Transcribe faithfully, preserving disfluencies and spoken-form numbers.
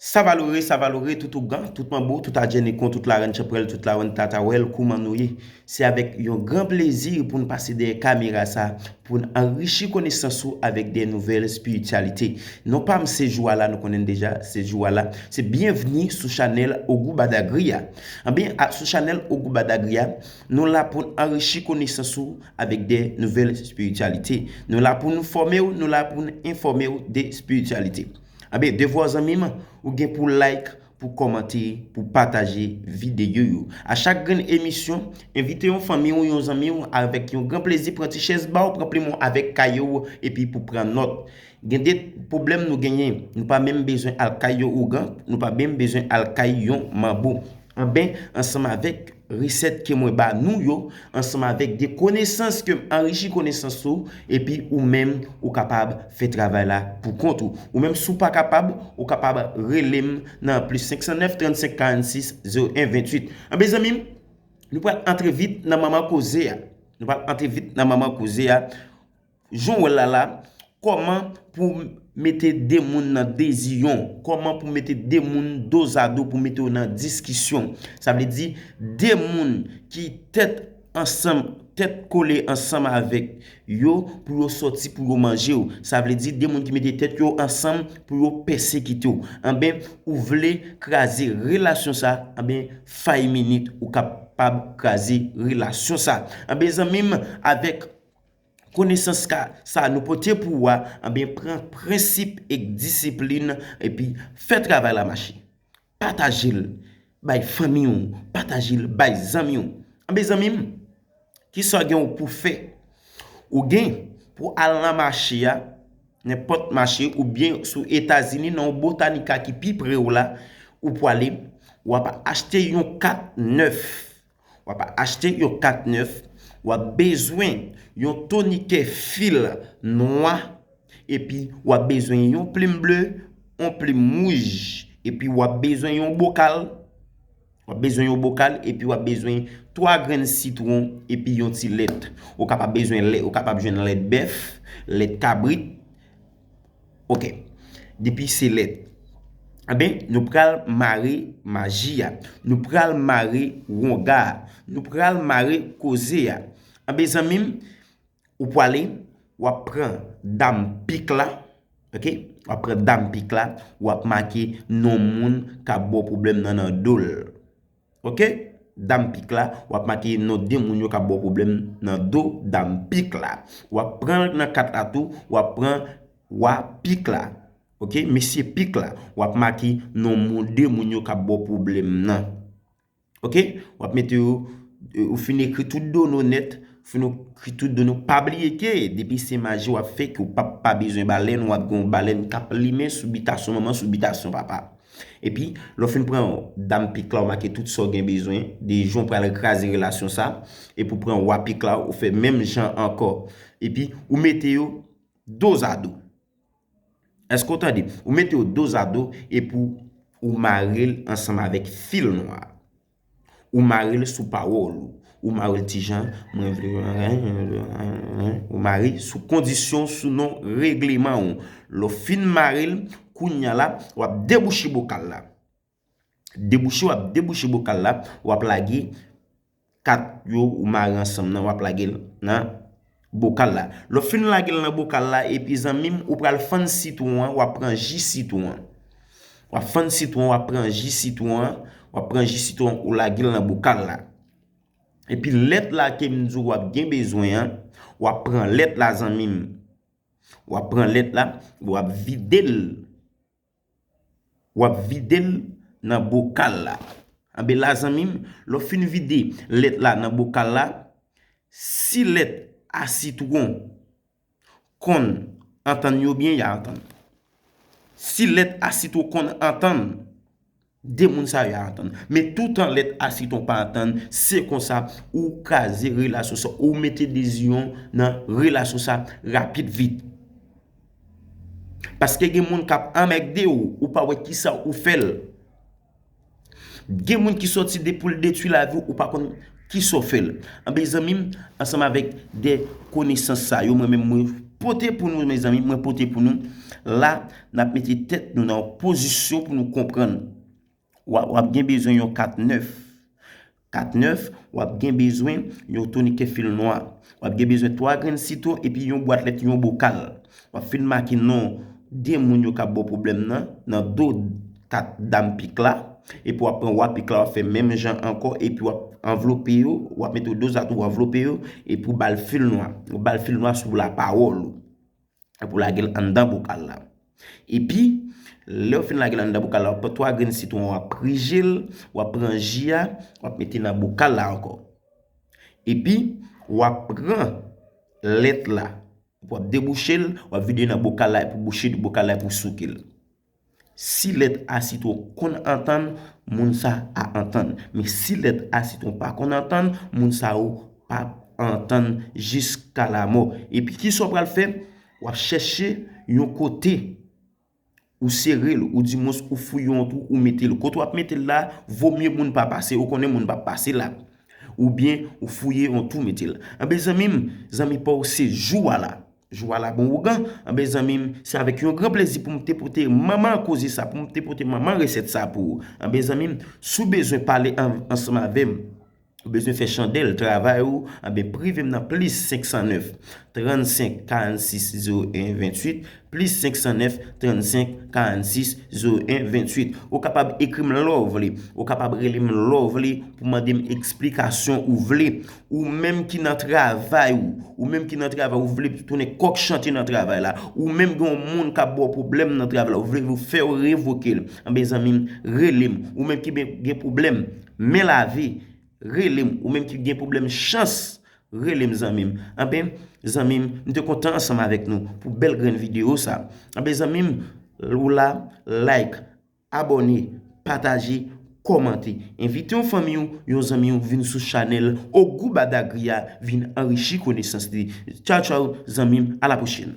Savalore, Savalore, tout ougan, tout manbo, tout adjènekon, tout larenn chanpwèl, tout larenn tatawèl, kouman nou ye? Se avèk yon gran plezi pou n pase dèyè kamera sa, pou n anrichi konesans ou avèk de nouvèl espirityalite. Non pa m se Jou a la, nou konnen deja, se Jou a la. Se byenvni sou chanèl Ogou Badagri a. Anben, a, sou chanèl Ogou Badagri a, nou la pou n anrichi konesans ou avèk de nouvèl espirityalite. Nou la pou nou fòme w, nou la pou n enfòme w de espirityalite. Anben, devwa w zanmi m, ou gen pou like, pou kòmante, pou pataje videyo yo. A chak grenn emisyon, envite yon fanmi w, yon zanmi w avèk yon gran plezi, pran ti chèz ba w, pran plim w avèk kaye w, epi pou pran nòt. Gen de pwoblèm nou genyen, nou pa menm bezwen al kay yon ougan, nou pa menm bezwen al kay yon manbo. Anben, ansanm avèk resèt ke mwen ba nou yo, ansanm avèk de konesans ke m anrichi konesans ou, epi ou menm, ou kapab fè travay la pou kont ou. Ou menm, si w pa kapab, ou kapab rele m nan plis senk san nèf, trannsenk, karannsis, zewo en, venntuit. Anben, zanmi m, nou pral antre vit nan manman koze a. Nou pral antre vit nan manman koze a. Jan w wè l la la, kòman pou mete de moun nan deziyon, kòman pou mete de moun dozado, pou mete yo nan diskisyon. Sa vle di, de moun ki tèt ansanm, tèt kole ansanm avèk yo, pou yo sòti, pou yo manje w. Sa vle di, de moun ki mete tèt yo ansanm pou yo pèsekite w. Anben, ou vle kraze relasyon sa, anben, five minutes, ou kapab kraze relasyon sa. Anben, zanmi m, avèk konesans ka, sa nou pote pou ou a, anben, pran prensip ek disiplin, epi fè travay la mache. Pataje l bay fanmi w, pataje l bay zanmi w. Anben, zanmi m, kisa w gen pou fè? Ou gen pou al nan mache a, nenpòt mache, oubyen sou Etazini, nan yon Botanica ki pi pre w la, ou pwale, w ap achte yon kat nèf. W ap achte yon kat nèf, w ap bezwen yon tonikè fil nwa, epi w ap bezwen yon plim ble, yon plim wouj, epi w ap bezwen yon bokal, w ap bezwen yon bokal, epi w ap bezwen twa grenn sitwon, epi yon ti lèt. Ou kapab bezwen lèt, ou kapab jwenn lèt bèf, lèt kabrit, Ok. Depi se lèt. Anben, nou pral mare maji a. Nou pral mare wonga a. Nou pral mare koze a. Anben, zanmi m, ou pwale, w ap pran dam pik la. Ok? W ap pran dam pik la. W ap make non moun k ap ba w pwoblèm nan nan do l. Ok? Dam pik la, w ap make non de moun yo k ap ba w pwoblèm nan do dam pik la. W ap pran nan kat la tou, w ap pran wa pik la. Ok? Mesye pik la, w ap make non moun, de moun yo k ap ba w pwoblèm nan. Ok? W ap mete yo, e, ou fin ekri tout do nou nèt, fin ekri tout do nou. Pa bliye ke depi se maji w ap fè, ke w p ap pa bezwen balèn, w ap gen yon balèn k ap limen sou bitasyon manman, sou bitasyon papa. Epi, lè w fin pran dam pik la, w make tout sa w gen bezwen, de jan w pral kraze relasyon sa, epi w pran wa pik la, ou fè menm jan ankò. Epi, ou mete yo dozado. Èske w tande? Ou mete yo dozado, epi w, ou mare l ansanm avèk fil nwa. Ou mare l sou pawòl ou. Ou mare l ti jan, mwen vle, ou mare sou kondisyon, sou non regleman ou. Lè w fin mare l, kounye a la, w ap debouche bokal la. Debouche, w ap debouche bokal la, w ap lage kat yo ou mare ansanm nan, w ap lage l nan bokal la. Lè w fin lage l nan bokal la, epi zanmi m, ou pral fann sitwon an, w ap pran ji sitwon an. W ap fann sitwon, w ap pran ji sitwon an, w ap pran ji sitwon, ou lage l nan bokal la. Epi lèt la ke m di w w ap gen bezwen an, w ap pran lèt la, zanmi m. W ap pran lèt la, w ap vide l. W ap vide l nan bokal la. Anben la, zanmi m, lè w fin vide lèt la nan bokal la, si lèt a sitwon konn antann yo byen, y a antann. Si lèt a sitwon konn antann, de moun sa yo, y a antann. Men toutan lèt a sitwon pa antann, se konsa ou kraze relasyon sa, ou mete deziyon nan relasyon sa rapid vit. Paske gen moun k ap anmègde w, ou pa wè kisa ou fè l. Gen moun ki sòti de pou l detwi lavi w, ou pa konn kisa w fè l. Anben, zanmi m, ansanm avèk de konesans sa yo, mwen menm, mwen Pote pou nou, mezanmi, mwen pote pou nou. La, n ap mete tèt nou nan yon pozisyon pou nou konprann. W ap, w ap gen bezwen yon kat nèf. Kat nèf, w ap gen bezwen yon tonikè fil nwa. W ap gen bezwen twa grenn sitwon epi yon bwat lèt, yon bokal. W ap fin make non de moun yo k ap ba w pwoblèm nan, nan do kat dam pik la. Epi w ap pran wa pik la, w ap fè menm jan ankò, epi w ap anvlope yo, w ap mete yo do zatou, w anvlope yo, epi w ba l fil nwa. Ou ba l fil nwa sou lapawòl ou. Epi w lage l anndan bokal la. Epi, lè w fin lage l anndan bokal la, w ap pran twa grenn sitwon, w ap prije l, w ap pran ji a, w ap mete nan bokal la ankò. Epi, w ap pran lèt la, w ap debouche l, w ap vide nan bokal la, epi w bouche bokal la, epi w souke l. Si lèt a sitwon konn antann, moun sa a antann. Men si lèt a sitwon pa konn antann, moun sa yo p ap antann jiska lamò. Epi kisa w pral fè? W ap chèche yon kote ou sere l, oudimwens ou fouye yon twou, ou mete l. Kote w ap mete l la, vomye moun pa pase, ou konnen moun p ap pase la. Oubyen ou fouye yon twou mete l. Anben zanmi m, zanmi pa w se Jou a la. Jou a la bon ougan. Anben zanmi m, se avèk yon gran plezi pou m te pote manman koze sa, pou m te pote manman resèt sa pou ou. Anben zanmi m, si w bezwen pale an, ansanm avè m, ou bezwen fè chandèl travay ou, anben prive m nan plis senk san nèf, trannsenk, karannsis, zewo en, venntuit, plis senk san nèf, trannsenk, karannsis, zewo en, venntuit. Ou kapab ekri m lè w vle. Ou kapab rele m lè w vle pou mande m eksplikasyon ou vle. Ou menm ki nan travay ou, ou menm ki nan travay ou vle tounen kòk chante nan travay la, ou menm gen yon moun k ap ba w pwoblèm nan travay la, ou vle fè yo revoke l, anben zanmi m, rele m. Ou menm ki ben gen pwoblèm men lave, rele m. Ou menm ki gen pwoblèm chans, rele m zanmi m. Anben, zanmi m, m te kontan ansanm avèk nou pou bèl grenn videyo sa. Anben zanmi m, ou la, like, abòne, pataje, kòmante. Envite yon fanmi w, yon zanmi w vin sou chanèl Ogou Badagri a, vin anrichi konesans li. Tchaw tchaw zanmi m, a la pwochèn.